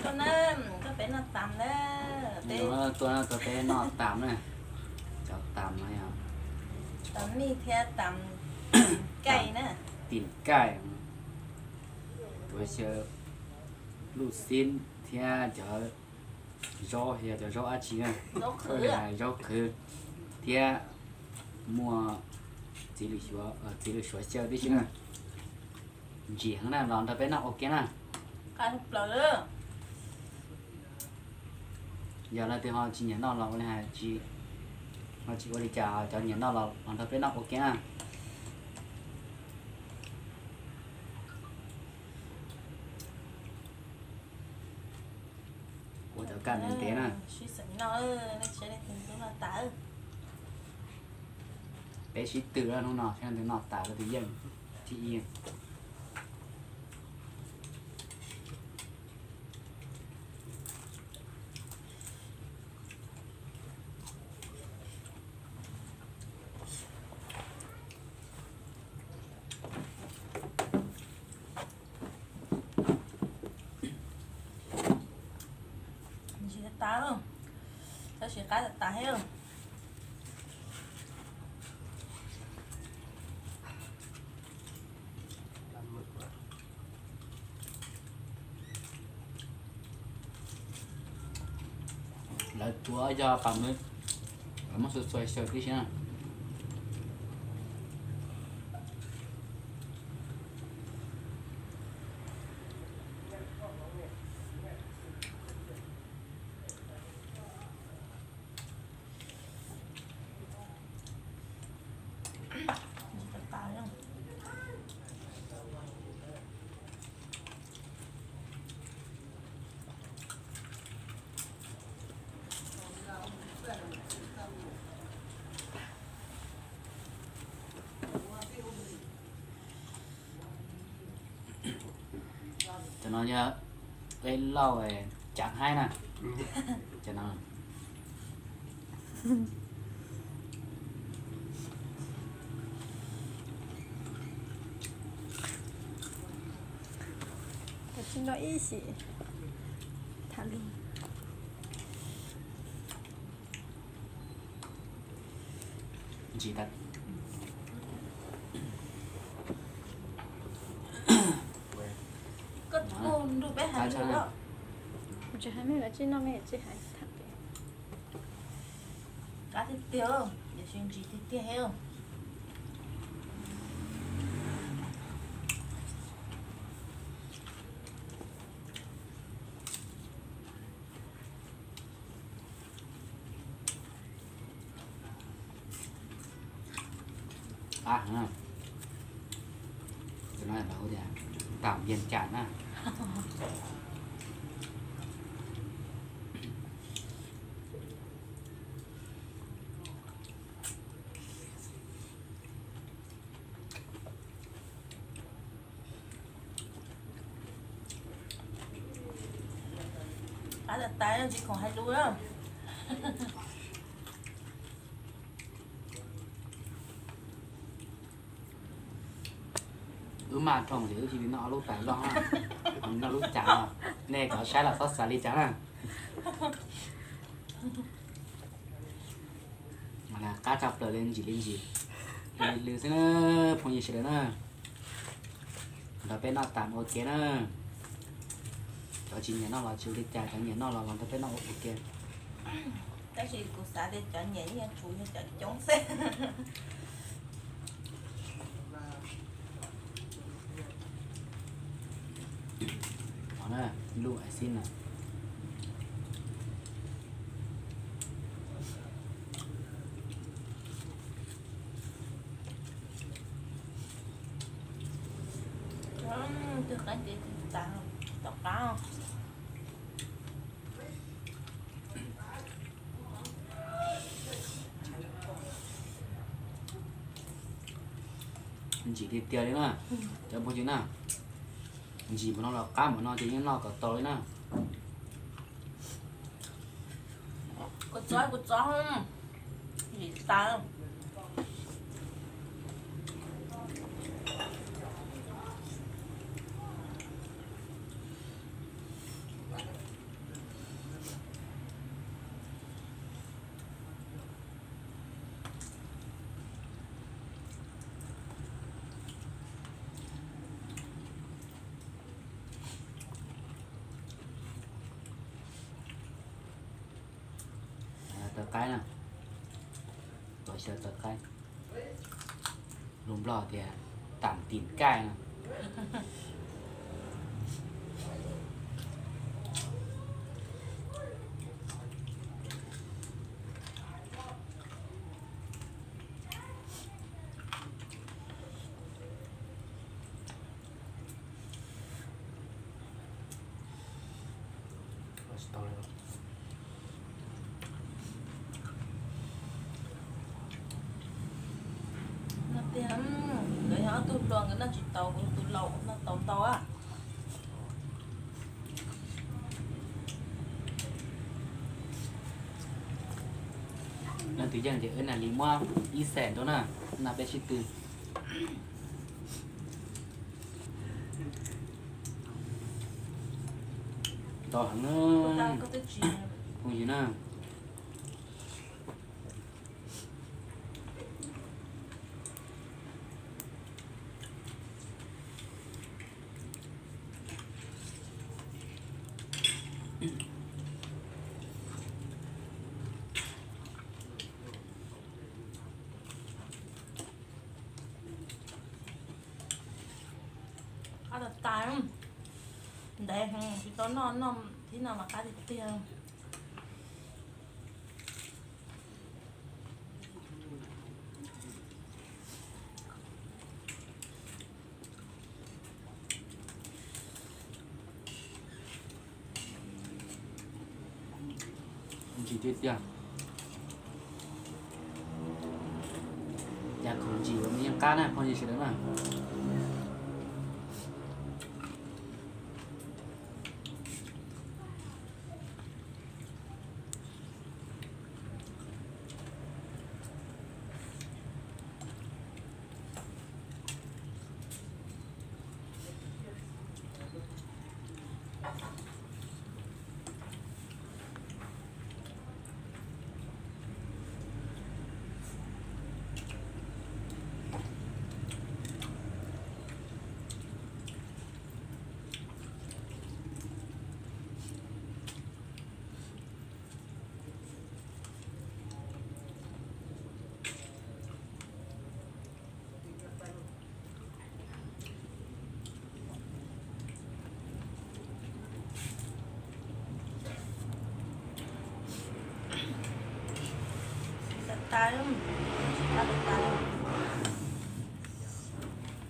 Tuaj na, tuaj peb noj tas na. Tuaj na, tuaj peb noj tas na. Cov tas no yog tas mij thiab tas kaij na. Tim kaij, tuav xyaw luj xib thiab cov zaub, yog cov zaub dab tsi na, zaub qhwv thiab muaj txiv lws xyuav xyaw tib si na. Ntsim heev na, los nrog peb noj ua ke na. Yog leej twg ho tsis nyiam noj los ua li hais, ho tsis ua li cas, cov nyiam noj los nrog peb noj ua ke na. Ua cov kaj ntev ntev na. Peb sib tw hnub no, seb leej twg noj tas leej twg yeej thib ib. Ntsim tas, tab sis qab tas thiab. Lawv tuav yog pas mws, lawv muab xuav xuav xyaw tib si na. Cov no yog peb lauj cav haib na. Cov no tsis noj ib sim tham lus. Ntsim tas. Koj tus nrug peb hais lus os. Kuv tsis hais mej, tsis noj mej tsis hais tham pem. Qab tiag tiag, tiam sis ntsim tiag tiag thiab. Qab heev. Cov no lawv hu tias tam yees cas na. Qab tas tas tsis khoom hais lus na. Wb maj rooj ces wb cia li noj ob lub tais loj na, noj lub cas no, nej cov saib los txhob xav li cas na. Qab tshaj plaws li, ntsim li ntsim li lwm xwb na, phooj ywg sawv daws na. Nrog peb noj tas ua ke na. Cov tsis nyiam noj los tsis ua li cas, cov nyiam noj los los nrog peb noj ua ke. Tab sis kuv xav tias cov nyiam yeej yuav tsum yog cov coob xwb. Lub xib na. Twb qab ces twb tas, tom qab. Ntsim tiag tiag li na, cov phooj ywg na. Ntsim npaum no los qab npaum no ces yeej noj kom tau li na. Kuv txob, kuv txob, ntsim tas. Qaib na, kom xyaw tawv qaib, lus Nplog tias tam tim kaij no. Noj tiag, nkawd yog ob tug hluas nkawd noj tsis tau, kuv tus laus noj tau ntau a. Leej twg yeej ces wb na li muab ib xees rau na, na peb sib tw. Ntau heev na, phooj ywg na. Qab tas tas, ntev heev tsis tau noj, noj thib no mas qab tiag tiag. Ntsim tiag tiag. Yam khoom ntsim los yeej qab na phooj ywg sawv daws na.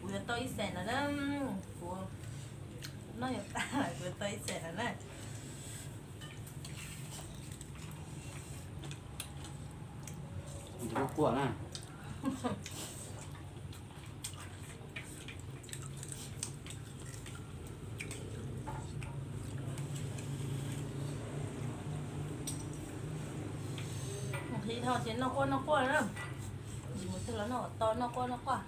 Kuv yuav tau ib xees lawm na, kuv noj yuav tag, kuv yuav tau ib xees lawm na. Quaj quaj na. Nqhis dhau ces noj quaj noj quaj na. Ntsis mus twg los noj kom tau, noj quaj noj quaj.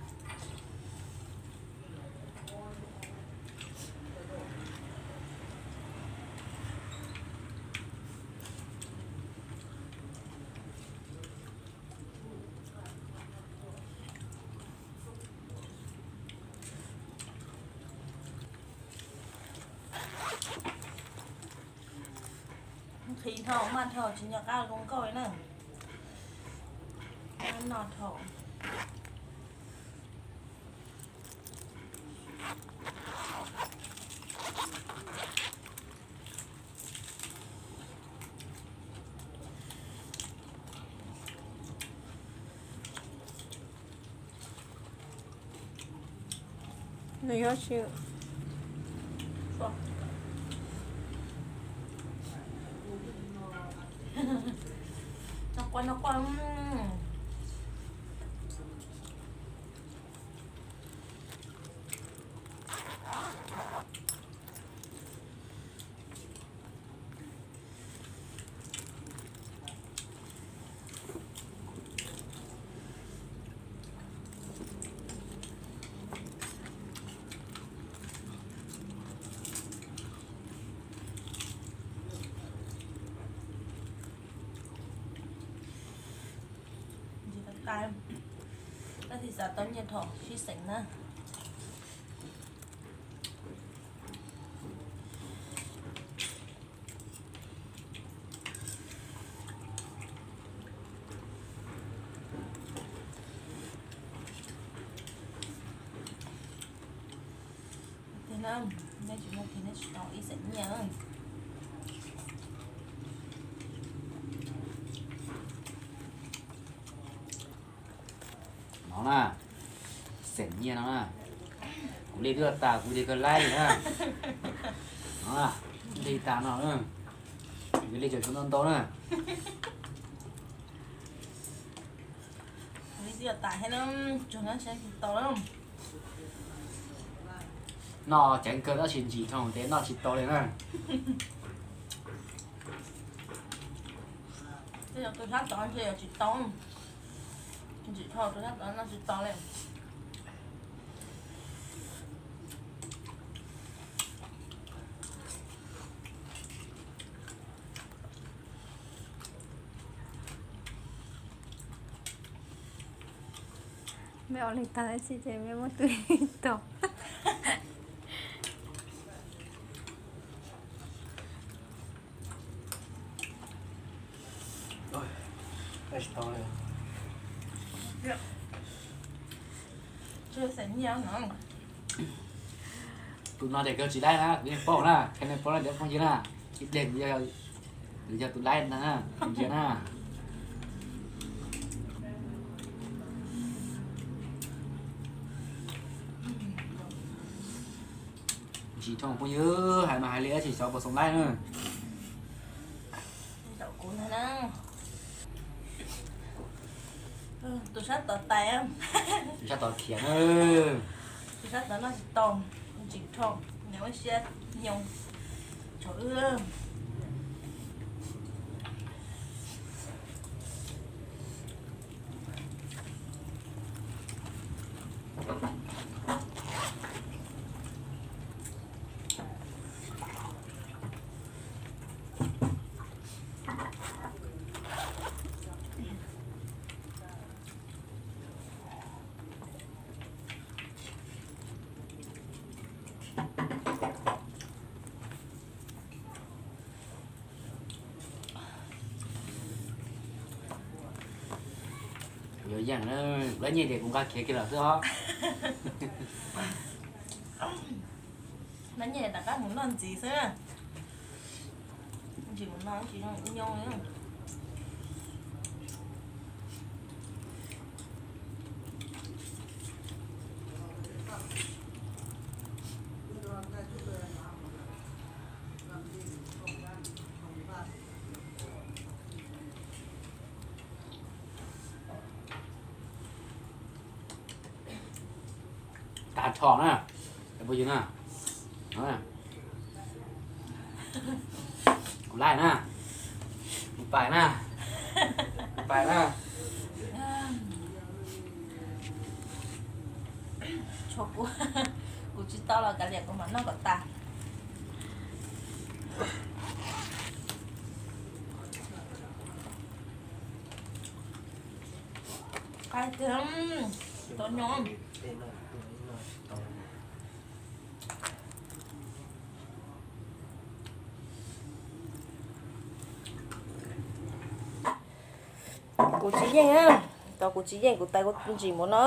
Nqhis dhau, maj dhau, tsis nco qab zoo nkauj li na. Maj noj dhau. Nws yuav tsis noj quaj noj quaj. Ntsis tas tas, tab sis xav tau nyiaj dhau sib xeem na. Nej tsis muaj kiag nej tsis tau ib xeem nyiaj. No na, xeem nyiaj no na, kuv li twb tas kuv ces kawg laib li na. No na, li tas no, li tseem tshuav ntau ntau na. Li twb tas thiab na, tsuag na, tsis tau. Noj ceev kawg tab sis ntsim dhau ces noj tsis tau li na. Tej zaum tus sab tod ntshe yuav tsis tau. Ntsim dhau tus sab tod noj tsis tau li. Mej ua li tag tab sis ces mej muab tub tau. Tus no ces kawg tsis laib na, kuv yeej paub na, qhia nej paub na cov phooj ywg na, ib pliag nws yog tus laib ntag na, ntsia na. Ntsim dhau phooj ywg, hais mas hais li tab sis xyov puas xoo laib na. Tus sab tod tais, tus sab tod khiav na. Tus sab tod noj tsis tau, ntsim dhau, nws ua siab nyoos thaum wb. Yuav yeej na, kuv lab nyiaj ces kuv nqa khiav kiag lawm xwb os. Lab nyiaj rov qab mus noj ntxiv xwb. Ntsis mus no tsis zoo nyob li. Tag nrho na, cov phooj ywg na, kuv laij na, kuv pais na, kuv pais na. Tshuav kuv, kuv tsis tau los kav liam kuv mam noj kom tas. Qab tiag, tau nyob. Kuv tsis yeej, tau kuv tsis yeej kuv tais kuv ntsim mus no.